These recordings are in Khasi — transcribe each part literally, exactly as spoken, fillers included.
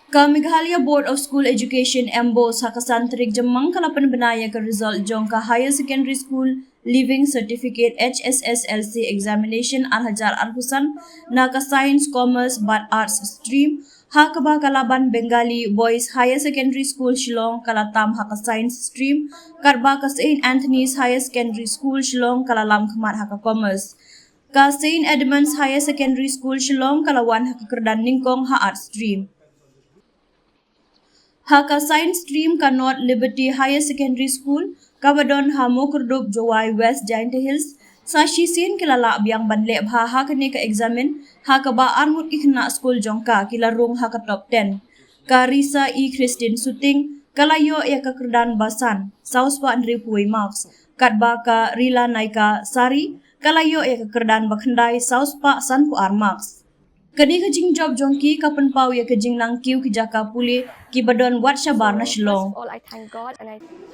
Ka Meghalaya Board of School Education, MBOSE, ha ka san tarik Jymmang ka la pynbna ïa ka result jong ka Higher Secondary School Leaving Certificate, H S S L C Examination, ar hajar arphew san, na ka Science, Commerce bad Arts stream, ha kaba ka Laban Bengali Boys Higher Secondary School Shillong ka la tam ha ka Science stream, katba ka Saint Anthony's Higher Secondary School Shillong ka la lam khmat ha ka Commerce. Ka Saint Edmund's Higher Secondary School Shillong ka la wan ha ka kyrdan nyngkong ha Arts stream. Ha ka Science stream, ka North Liberty Higher Secondary School kaba don ha Mawkyrdup, Jowai West, Jaintia Hills, sa shisien ki la lah biang ban leh bha ha kane ka eksamin, ha kaba arngut ki khynnah skul jong ka ki la rung ha ka top ten. Ka Risa E Christine Suting ka la ïoh ïa ka kyrdan ba san, saw spah hynriewphew wei marks, katba ka Rila Naika Sari ka la ïoh ïa ka kyrdan ba khyndai, saw spah sanphew ar marks. Kane ka jingjop jong ki ka pynpaw ïa ka jingnang kiew ki jaka pule kiba don wat shabar na Shillong.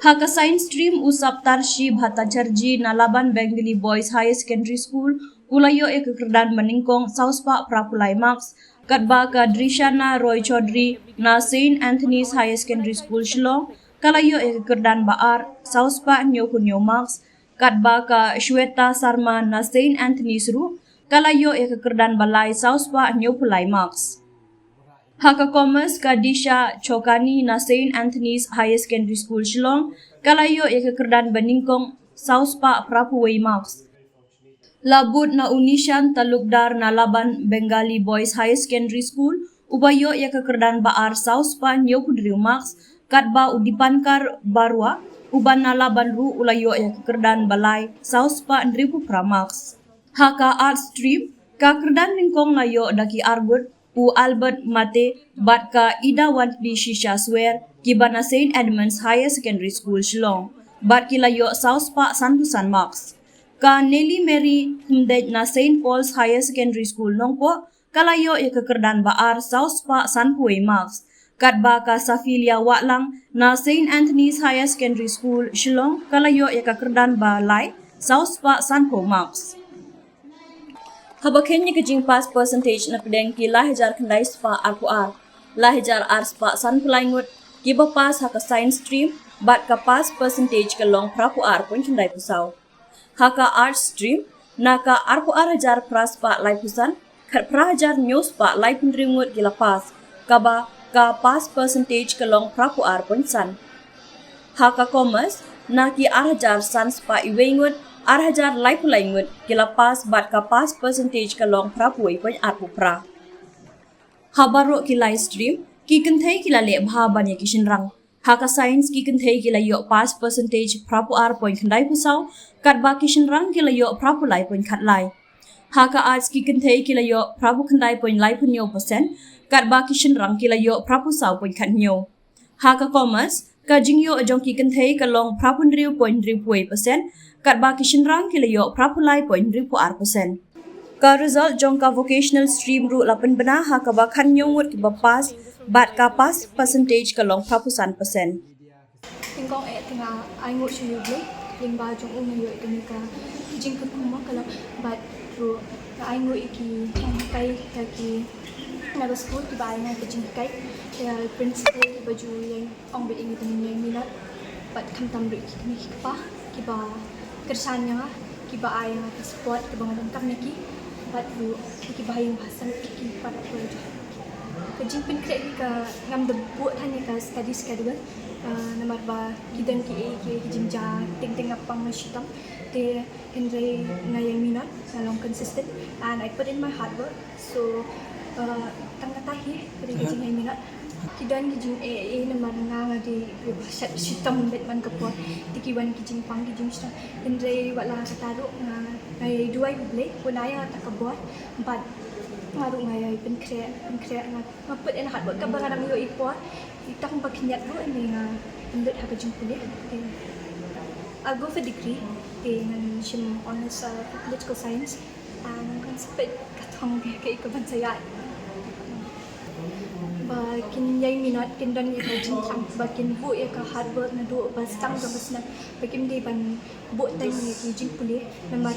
Ha ka Science stream, u Saptarshi Bhattacharjee na Laban Bengali Boys Higher Secondary School u la ïoh ïa ka kyrdan ba nyngkong, saw spah phraphew lai marks, katba ka Drishana Roy Chaudhary na Saint Anthony's Higher Secondary School Shillong ka la ïoh ïa ka kyrdan ba ar, saw spah hynñiewphew hynñiew marks, katba ka Shweta Sarma na Saint Anthony's ruh ka la ïoh ïa ka kyrdan ba lai, saw spah hynñiewphew lai marks. Ha ka Commerce, ka Disha Chokani na Saint Anthony's Higher Secondary School Shillong ka la ïoh ïa ka kyrdan ba nyngkong, saw spah phraphew wei marks. La bud na u Nishan Talukdar na Laban Bengali Boys Higher Secondary School uba ïoh ïa ka kyrdan ba ar, saw spah hynñiewphew hynriew marks, katba u Dipankar Barua uba na Laban ruh u la ïoh ïa ka kyrdan ba lai, saw spah hynriewphew phra marks. Ha ka Arts stream, ka kyrdan nyngkong la ïoh da ki arngut, u Albert Mate bad ka Ida Wantly Shisha Swer kiba na Saint Edmund's Higher Secondary School Shillong, bad ki la ïoh saw spah sanphew san marks. Ka Nelly Mary Khymdeit na Saint Paul's Higher Secondary School Nongpoh ka la ïoh ïa ka kyrdan ba ar, saw spah sanphew wei marks, katba ka Saphelia Wahlang na Saint Anthony's Higher Secondary School Shillong ka la ïoh ïa ka kyrdan ba lai, saw spah sanphew marks. Haba khein ïa ka jingpass percentage na pdeng ki lai hajar khyndai spah arphew ar, lai hajar ar spah sanphew lai ngut kiba pass ha ka Science stream, bad ka pass percentage ka long phraphew ar point khyndaiphew saw. Ha ka Arts stream, na ka arphew ar hajar phra spah laiphew san, khatphra hajar hynñiew spah laiphew hynriew ngut ki la pass, kaba ka pass percentage ka long phraphew ar point san. Ha ka Commerce, na ki ar hajar san spah iwei ngut, ar hajar laiphew lai ngut ki la pass, bad ka pass percentage ka long phraphew wei point arphew phra. Ha baroh ki lai stream, ki kynthei ki la leh bha ban ïa ki shynrang. Ha ka Science, ki kynthei ki la ïoh pass percentage phraphew ar point khyndaiphew saw, katba ki shynrang ki la ïoh phraphew lai point khatlai. Ha ka Arts, ki kynthei ki la ïoh phraphew khyndai point laiphew hynñiew percent, katba ki shynrang ki la ïoh phraphew saw point khathynñiew. Ha ka Commerce, ka jingïoh jong ki kynthei ka long phraphew hynriew point hynriewphew wei percent, katba ki shynrang ki la ïoh phraphew lai point hynriewphew ar percent. Ka result jong ka Vocational stream ruh la pynbna, ha kaba khathynñiew ngut kiba pass, bad ka pass percentage ka long phraphew san percent. Nyngkong eh te nga ai nguh sha U Blei lyngba jong u nga ïoh ïa kane ka jingkyrkhu mo ka long, bad ruh nga ai nguh ïa ki nonghikai, ïa ki naba skul kiba ai nga ka jinghikai, ïa principal kiba ju ïeng ong bad ïa nga, ïa minot, bad khamtam ruh ïa ki kmie ki kpa kiba kyrshan ïa nga, kiba ai ïa nga ka support kaba nga donkam na ki, bad ruh ïa kiba ha ïing ba ha sem, ïa ki para pro. Ka jingpynkhreh hi ka ngam da buh than ïa ka study schedule, ah, namar ba ki don kiei kiei ki jingjia, teng teng nga pang nga shitom, te hynrei nga ïai minot, nga long consistent and I put in my hard work. So, uh, tang kata hi ka dei ka jingïai minot. Ki don ki jingeh eh namar nga, nga dei briew ba shet shitom beit man ka por. Te ki wan ki jingpang ki jingshitom. Hynrei wat la kata ruh nga, nga ïai duwai U Blei, un ai ïa nga kata ka bor. Bad nga ruh nga ïai pynkhreh, pynkhreh, nga, nga put in hard work kaba nga dang ïoh i por. Te tang ba khyndiat ruh hynrei nga pynlut ha ka jingpule. Te I'll go for degree. Te ngan shim honours, uh, political science. Ah, ngan concentrate ka thong ka, ka, ka ban sa ïaid. Ba kin ïai minot, kin don ïa ka jingthrang, ba kin buh ïa ka hard work naduh ba sdang jong ka snem, ba kim dei ban buh tang ïa ki jingpule, namar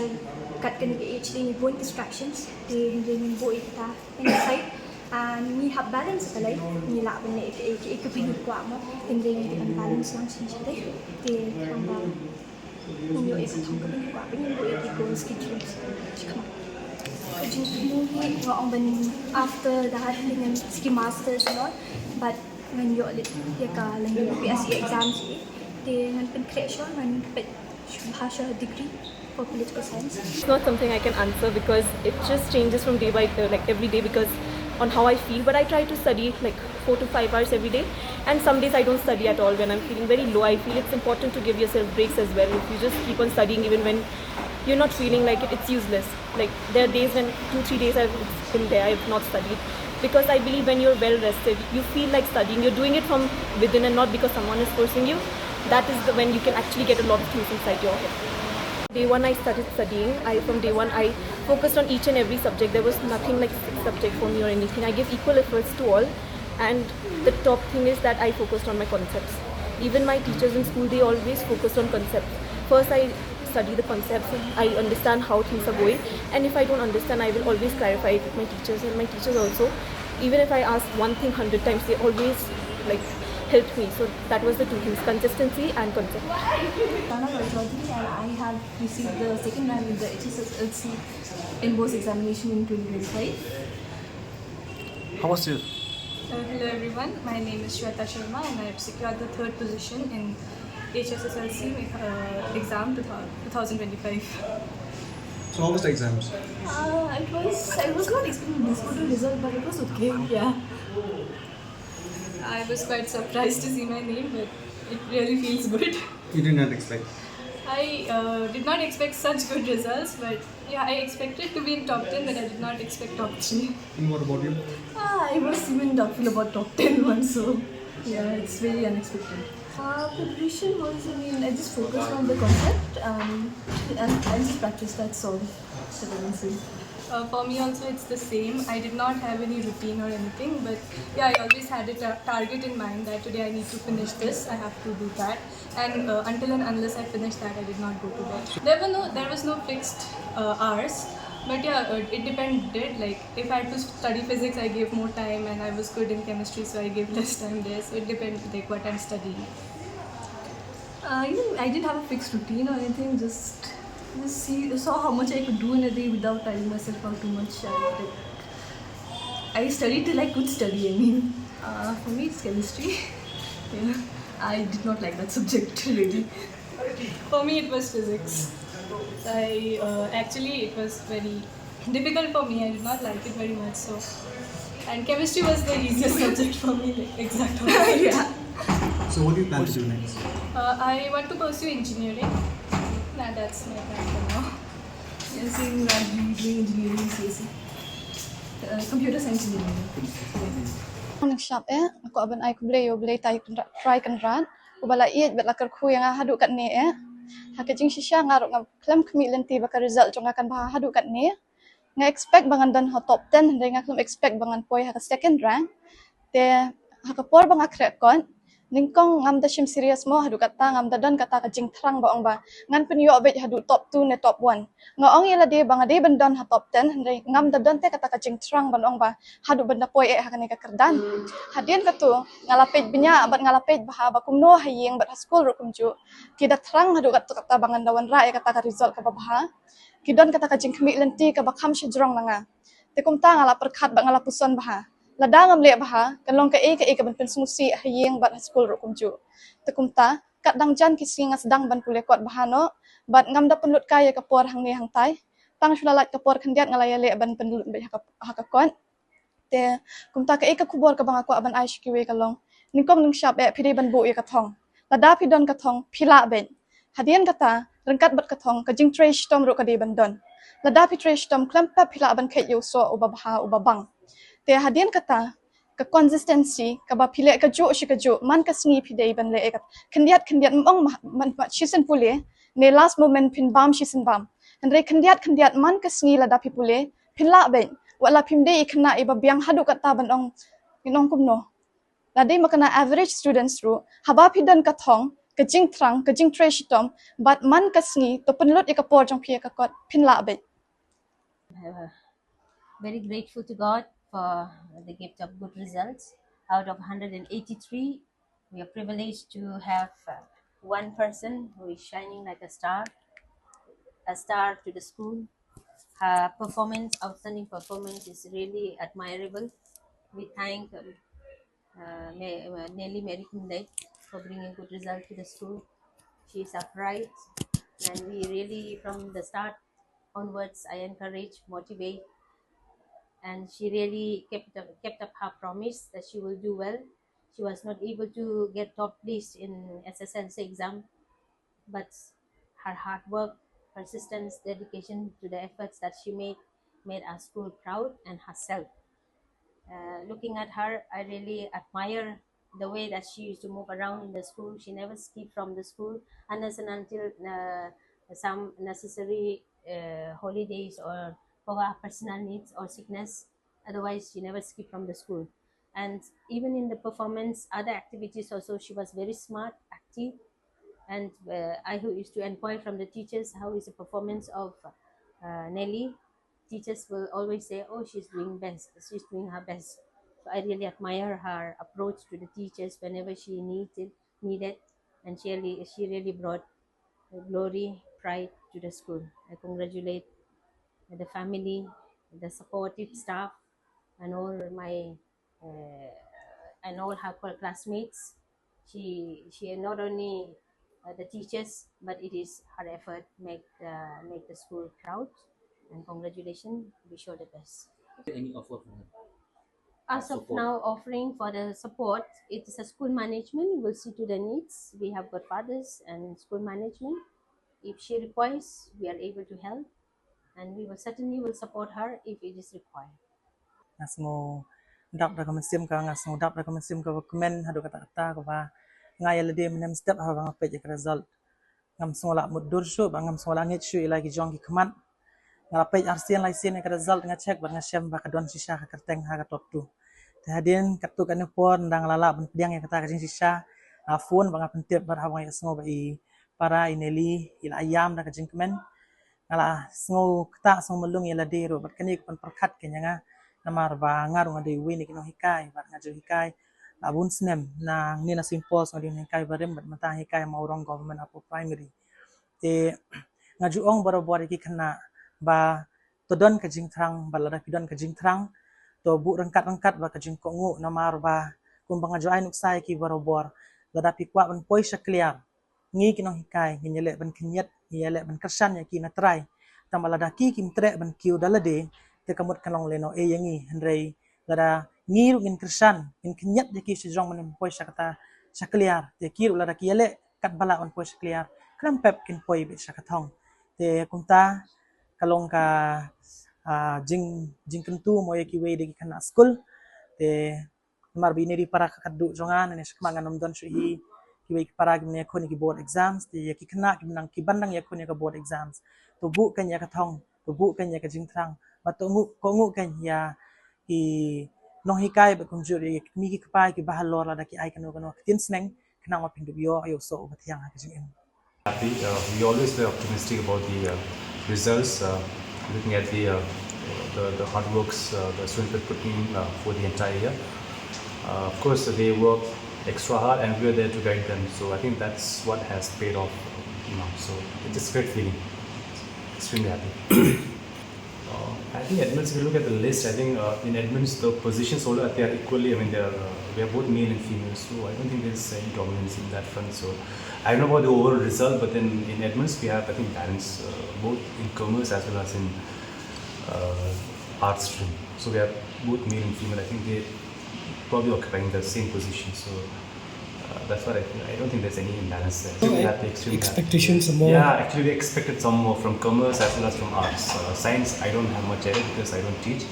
kat kane ka age dei bun distractions, te hynrei ngin buh ïa kata on the side. Ngi hap balance ka life, ngi lah ban leh kaei kaei kaba ngi kwah mo, hynrei ngi dei ban balance lang shisha te. Te tang ba ngi ïoh ïa ka thong kaba ngi kwah, ba ngin buh ïa ki goals, ki dreams. Ka jingthmu hi nga ong ban after that ngan shu masters and all, but ngan ïoh leh ïa ka lane U P S C exam hi. Te ngan pynkhreh shuwa, ngan peit shuwa ha degree for political science. It's not something I can answer because it just changes from day by day, like every day, because on how I feel. But I try to study like four to five hours every day, and some days I don't study at all. When I'm feeling very low, I feel it's important to give yourself breaks as well. If you just keep on studying even when you're not feeling like it, it's useless. Like, there are days when two, three days I've been there, I've not studied. Because I believe when you're well rested, you feel like studying. You're doing it from within and not because someone is forcing you. That is the, when you can actually get a lot of things inside your head. Day one, I started studying. I, from day one, I focused on each and every subject. There was nothing like six subject for me or anything. I gave equal efforts to all. And the top thing is that I focused on my concepts. Even my teachers in school, they always focused on concepts. First, I study the concepts, I understand how things are going, and if I don't understand, I will always clarify it with my teachers, and my teachers also, even if I ask one thing hundred times, they always, like, helped me. So that was the two things: consistency and concept. Shana Roy Chaudhary, and I have received the second rank in the H S S L C MBOSE examination in twenty twenty-five. How was your Uh, hello everyone, my name is Shweta Sharma and I have secured the third position in H S S L C uh, exam two thousand twenty-five. So how was the exams? Uh, it was, I was not expecting this good result, but it was okay, yeah. I was quite surprised to see my name, but it really feels good. You did not expect? I uh, did not expect such good results, but yeah, I expected to be in top ten, but I did not expect top three. And what about you? Ah, I was even doubtful about top ten once, so yeah, it's very unexpected. Uh, preparation was, I mean, I just focused on the concept um, and I just practiced, that's all. That I can say. Uh, for me also, it's the same. I did not have any routine or anything, but yeah, I always had a ta- target in mind that today I need to finish this, I have to do that, and uh, until and unless I finish that, I did not go to bed. There were no, there was no fixed uh, hours, but yeah, uh, it depended. Like, if I had to study physics, I gave more time, and I was good in chemistry, so I gave less time there. So it depends, like, what I'm studying. Uh, you know, I didn't have a fixed routine or anything. Just, just see, saw how much I could do in a day without tiring myself out too much. And I studied till I could study. I mean, uh, for me, it's chemistry. Yeah, I did not like that subject really. For me, it was physics. I uh, actually, it was very difficult for me. I did not like it very much. So, and chemistry was the easiest subject for me. Like, exact opposite. Yeah. So what do you plan to do next? Uh, I want to pursue engineering. Nah, that's my plan for now. Yeah, same, I'll be doing engineering, C S E. Uh, computer science engineering. Nang shap eh, aku aban ai kublei yo blei tai kynra-, try kynrat. Uba la iet bet la kyrkhu yang haduh kat ni eh. Ha ka jingshisha nga ruk nga klem kmi lenti baka result jong nga kan ba haduh kat ni. Nga expect ba ngan don ha top ten, hynrei nga khlem expect ba ngan poi ha ka second rank. Te ha ka por ba nga khreh kot, nyngkong ngam da shim serious mo, haduh kata ngam da don kata ka jingthrang ba ong ba ngan pynïoh beit haduh top two ne top one. Nga ong ïa lade ba nga dei ban don ha top ten, hynrei ngam da don te kata ka jingthrang ban ong ba haduh ban da poi eh ha kane ka kyrdan. Hadien katu nga la peit bniah bad nga la peit bha ba kumno ha ïing bad ha skul ruh kumjuh ki da thrang haduh kata, kata ba ngan da wanrah ïa kata ka result kaba bha. Ki don kata ka jingkhmih lynti kaba kham shajrong na nga. Te kumta nga la pyrkhat bad nga la puson bha. Lada ngam leh bha, kan long kaei kaei kaban pynsngewsih ha ïing bad ha skul ruh kumjuh. Te kumta, kat dang jan ki sngi nga sdang ban pule kot bha noh, bad ngam da pynlut kai ïa ka por hangne hangtai. Tang shu la lait ka por khyndiat nga la ïaleh ban pynlut beit ha ka, ha ka kot. Te kumta kaei ka khubor kaba nga kwah ban ai sha kiwei ka long, nyngkong nyngshap eh phi dei ban buh ïa ka thong. Lada phi don ka thong phi lah beit. Hadien kata, ryngkat bad ka thong ka jingtrei shitom ruh ka dei ban don. Lada phi trei shitom khlem pep phi lah ban kheit ïa u soh uba bha uba bang. Te hadien kata, ka consistency kaba phi leh kajuh shi kajuh, man ka sngi phi dei ban leh ïa ka khyndiat khyndiat, ym ong ma, man, ma shisien pule ne last moment phin bam shisien bam. Hynrei khyndiat khyndiat man ka sngi lada phi pule phin lah beit. Wat la phim dei i khynnah iba biang haduh kata ban ong, in ong kumno. Lada dei ma kane average students ruh, haba phi don ka thong, ka jingthrang, ka jingtrei shitom, bad man ka sngi to pynlut ïa ka por jong phi ïa ka kot, phin lah beit. I'm very grateful to God for the gift of good results. Out of one hundred eighty-three, we are privileged to have uh, one person who is shining like a star, a star to the school. Her performance, outstanding performance, is really admirable. We thank um, uh, Ma- uh, Nellie Mary Kumlei for bringing good result to the school. She is upright, and we really, from the start onwards, I encourage, motivate, and she really kept up, kept up her promise that she will do well. She was not able to get top list in S S L C exam, but her hard work, persistence, dedication to the efforts that she made made our school proud and herself. Uh, looking at her, I really admire the way that she used to move around in the school. She never skipped from the school unless and until uh, some necessary uh, holidays or for her personal needs or sickness. Otherwise, she never skipped from the school. And even in the performance, other activities also, she was very smart, active. And uh, I who used to inquire from the teachers, how is the performance of uh, Nellie? Teachers will always say, "Oh, she's doing best. She's doing her best." So I really admire her approach to the teachers whenever she needed, needed, and she really, she really brought glory, pride to the school. I congratulate the family, the supportive staff, and all my uh, and all her classmates. She she not only uh, the teachers, but it is her effort make uh, make the school proud. And congratulations, wish her the best. Any offer from her? As of now, offering for the support, it is a school management. We'll see to the needs. We have got fathers and school management. If she requires, we are able to help, and we will certainly will support her if it is required. Nga sngew dap da ka mynsiem ka, nga sngew dap da ka mynsiem ka ba kmen haduh katta katta kaba nga ïa lade mynne mynstep haba nga peit ïa ka result. Ngam sngew lah mutdur shuh ba ngam sngew lah ngeit shuh ïa la ki jong ki khmat. Nga la peit arsien laisien ïa ka result, nga check bad nga shem ba ka don shisha ka kyrteng ha ka top two. Te hadien katto katne por ynda nga la lah ban pdiang ïa kata ka jingshisha, nga phone ba nga pyntip bad haba nga ïa sngew ba i para i Nelly i la ïam da ka jingkmen. Nga la sngew ktah sngew mlung ïa lade ruh bad kane ka pynpyrkhat ka ïa nga, namar ba nga ruh nga dei uwei na ki nonghikai bad nga ju hikai la bun snem. Nangne na Saint Paul's nga dei nonghikai barim bad mynta hikai Mawrong Government Upper Primary. Te nga ju ong barabor ïa ki khynnah ba to don ka jingthrang, ba lada phi don ka jingthrang to buh ryngkat ryngkat bad ka jingkohnguh, namar ba kumba nga ju ai nuksa ïa ki barabor, lada phi kwah ban poi sha kliar, ngi ki nonghikai ngin ïaleh ban khynñiat, ngi ïaleh ban kyrshan ïa ki na trai. Tangba lada ki kim treh ban kiew da lade, te ka mut kan long lehnoh ei ïa ngi. Hynrei lada ngi ruh ngin kyrshan, ngin khynñiat ïa ki sha jrong ban poi sha kata, sha kliar, te ki ruh lada ki ïaleh katba lah ban poi sha kliar, khlem pep kin poi beit sha ka thong. Te kumta ka long ka ah, jing jingkyntu mo ïa kiwei de ki khynnah skul. Te namar ba ine i dei para ka khatduh jong nga, ne shakhmat ngan ym don shuh hi. Kiwei ki para kim nang ïakhun ïa ki board exams, te ïa ki khynnah kim nang, ki ban nang ïakhun ïa ka board exams. To buh kan ïa ka thong, to buh kan ïa ka jingthrang, bad to nguh, kohnguh kan ïa ki nonghikai bad kumjuh ïa ki kmie ki kpa, ki bahalor lada ki ai kano kano ka ktien sneng, khnang ba phin dup ïoh ïa u soh uba thiang ha ka jingim. Happy. Uh, we always were optimistic about the uh, results, uh, looking at the, uh, the the hard works uh, the students were putting in uh, for the entire year. Uh, of course, they work extra hard, and we were there to guide them. So I think that's what has paid off now. So it's a great feeling. Extremely happy. Uh, I think admins, if you look at the list, I think uh, in admins, the positions all are, they are equally, I mean, they are, uh, we have both male and female, so I don't think there's any dominance in that front. So I don't know about the overall result, but then in admins, we have, I think, balance, uh, both in commerce as well as in uh, arts stream. So we have both male and female. I think they probably occupying the same position. So uh, that's what I feel. I don't think there's any imbalance there. So extremely happy, extremely happy. Expectations are more. Yeah, actually, we expected some more from commerce as well as from arts. Uh, science, I don't have much idea because I don't teach.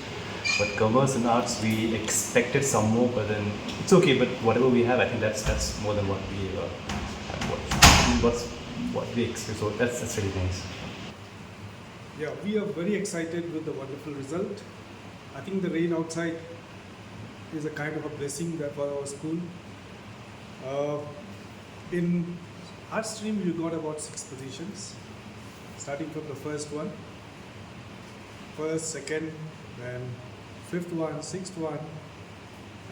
But commerce and arts, we expected some more, but then it's okay. But whatever we have, I think that's that's more than what we uh, have. What, what's what we expect. So that's that's really nice. Yeah, we are very excited with the wonderful result. I think the rain outside is a kind of a blessing that for our school. Uh, in art stream, you got about six positions, starting from the first one, first, second, then fifth one, sixth one,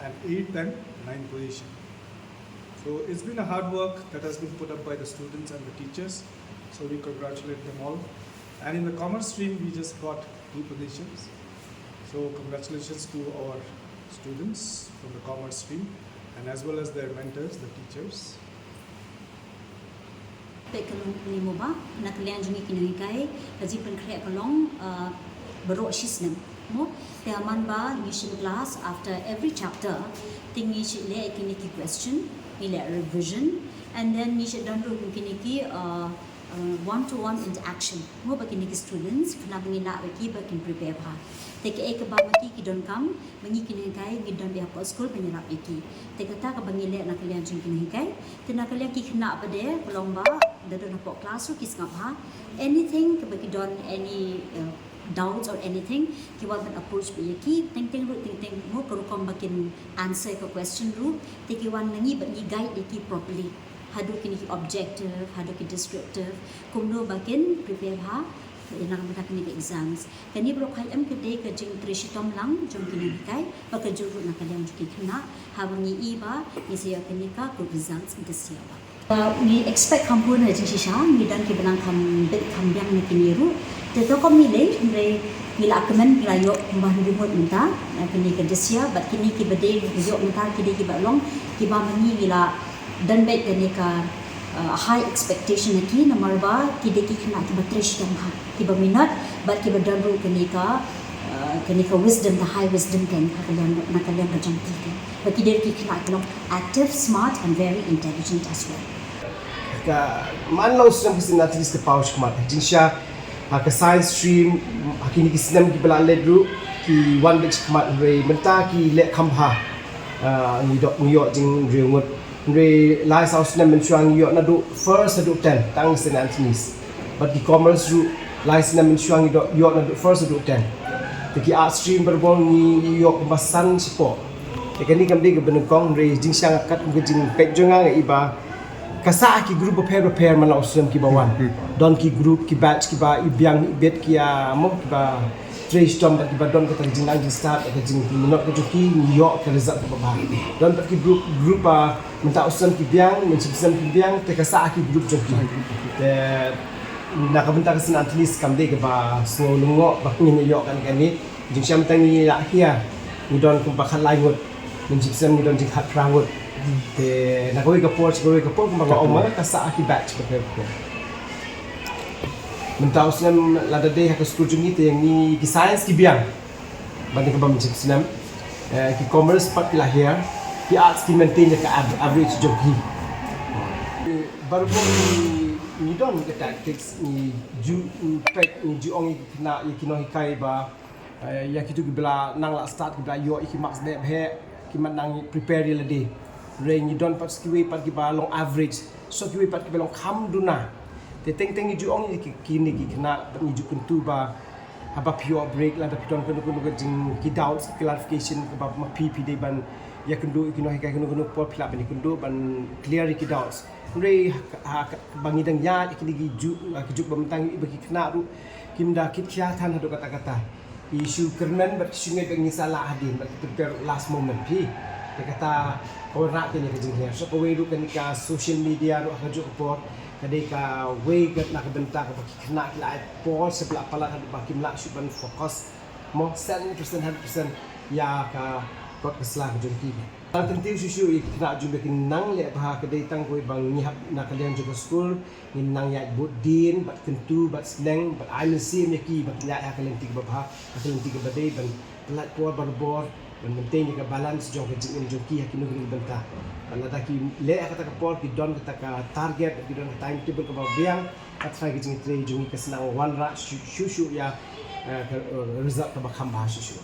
and eighth and ninth position. So it's been a hard work that has been put up by the students and the teachers. So we congratulate them all. And in the commerce stream, we just got two positions. So congratulations to our students from the commerce stream and as well as their mentors, the teachers. Peit ka long pynlimo ba na ka liang jong ngi ki nonghikai ka jingpynkhreh ka long baroh shi snem mo. Te man ba ngi shim class, after every chapter te ngi shu leh kine ki question, ngi leh revision, and then ngi shu don ruh kine ki one to one interaction mo ba kine ki students khnang ba ngin lah ba ki ba kin prepare bha. Te kaei kaba ma ki ki donkam, ma ngi ki nonghikai ngi don beit hapoh skul ban ïarap ïa ki. Te kata kaba ngi leh na ka liang jong ki nonghikai. Te na ka liang ki khynnah pat de ka long ba da don hapoh class ruh ki sngap bha. Anything kaba ki don, any doubts or anything, ki wan ban approach beit ïa ki. Teng teng ruh, teng teng mo ka rukom ba kin answer ka question ruh, te ki wan na ngi bad ngi guide ïa ki properly haduh kine ki objective, haduh ki descriptive, kumno ba kin prepare bha ïa na ka bynta kine ki exams. Kane baroh kawei em ka dei ka jingtrei shitom lang jong ki nonghikai bad kajuh ruh na ka liang jong ki khynnah, haba ngi i ba ngi sa ïoh kane ka good results in this year. Ngi expect kham bun ha jingshisha, ngi don kiba nang kham bit kham biang na kine ruh. Te to kum ngi leh, hynrei ngi la kmen, ngi la ïoh kumba hynriew ngut mynta na kane ka this year, bad kine kiba dei ngi ïoh mynta ki dei kiba long kiba ma ngi ngi la don beit kane ka high expectation na ki, namar ba ki dei ki khynnah kiba trei shitom bha, kiba minot bad kiba don ruh kane ka kane ka wisdom, the high wisdom kan ha ka liang, na ka liang ka jong ki kan. Ba ki dei ki khynnah ki long active, smart and very intelligent as well. Ka man la u snem ka sien at least ka paw shikmat. Jingshisha ha ka science stream ha kine ki snem kiba la leit ruh ki wan beit shikmat, hynrei mynta ki leh kham bha. Ngi ïoh, ngi ïoh jingriewngud. Hynrei lai saw snem mynshuwa ngi ïoh naduh first haduh ten tang Saint Anthony's. Bad ki commerce ruh lai snem mynshuwa ngi ïoh naduh first haduh ten. Te ki arts stream barabor ngi ïoh kumba san shapoh. Te kane kam dei kaba nyngkong, hynrei jingshisha kat kum ka jingpeit jong nga, nga i ba ka sah ha ki group bapher bapher man la u snem kiba wan. Don ki group, ki batch kiba i biang i bit, ki ïa mo, kiba trei shitom bad kiba don kata ka jingnang jingstad, ka jingminot ka jong ki, ngi ïoh ka result kaba bha. Don pat ki group, group ba mynta u snem ki biang, mynshem snem ki biang, te ka sah ha ki group jong ki. Te na ka bynta ka Saint Anthony's kam dei kaba sngew lyngngoh ba ngin ïoh kane kane. Jingshisha mynta ngi la hiar, ngi don kumba khatlai ngut, mynshem snem ngi don jingkhatphra ngut. Te na kawei ka por sha kawei ka por kumba nga ong ma nga, ka sah ha ki batch bapher bapher. Mynta u snem lada dei ha ka skul jong ngi te ngi ki science ki biang. Bad na kaba mynshem snem ki commerce pat ki la hiar, ki arts ki maintain ïa ka average jong ki. Barabor ngi don ka tactics, ngi ju peit, ngi ju ong ïa ki khynnah, ïa ki nonghikai ba ïa kito kiba la nang la start, kiba la ïoh ïa ki marks beit beit, ki mat nang prepare ïa lade. Hynrei ngi don pat sa kiwei pat kiba long average, sa kiwei pat kiba long kham duna. Te teng teng ngi ju ong ïa kine ki khynnah bad ngi ju kyntu ba haba phi ïoh break lada phi don kano kano ka jing ki doubts, ki clarification kaba ma phi phi dei ban ïakynduh ïa ki nonghikai kano kano por, phi lah ban ïakynduh ban clear ïa ki doubts. Hynrei ha kaba ngi dang ïaid ïa kine ki juk, ki juk ba mynta ngi i ba ki khynnah ruh kim da kit khia than haduh katta katta. Ki shu kyrmen bad ki shu ngeit ba ngi sa lah hadien bad ki prepare last moment phi. Te kata ka wanrah kane ka jinghiar. Sa kawei ruh kane ka social media ruh ha kajuh ka por ka dei kawei na ka bynta kaba ki khynnah ki la ai por sa ba la palat haduh ba kim lah shuh ban focus mo cent percent, hundred percent ïa ka kot ka sla ka jong ki. Tang kyntiew shuh shuh ïa ki khynnah jong ba kin nang leh bha, ka dei tang kawei ba ngi hap na ka liang jong ka skul ngin nang ïaid bud dien bad kyntu bad sneng bad ai mynsiem ïa ki ba kin ïaid ha ka lynti kaba bha, ha ka lynti kaba dei, ban pyllait por barabor, ban maintain ïa ka balance jong ka jingim jong ki ha kino kino ki bynta. Bad lada ki leh ha kata ka por, ki don kata ka target, ki don ka timetable kaba biang, ka trai ka jingtrei jong ngi ka sa nang wanrah shuh shuh ïa ka result kaba kham bha shuh shuh.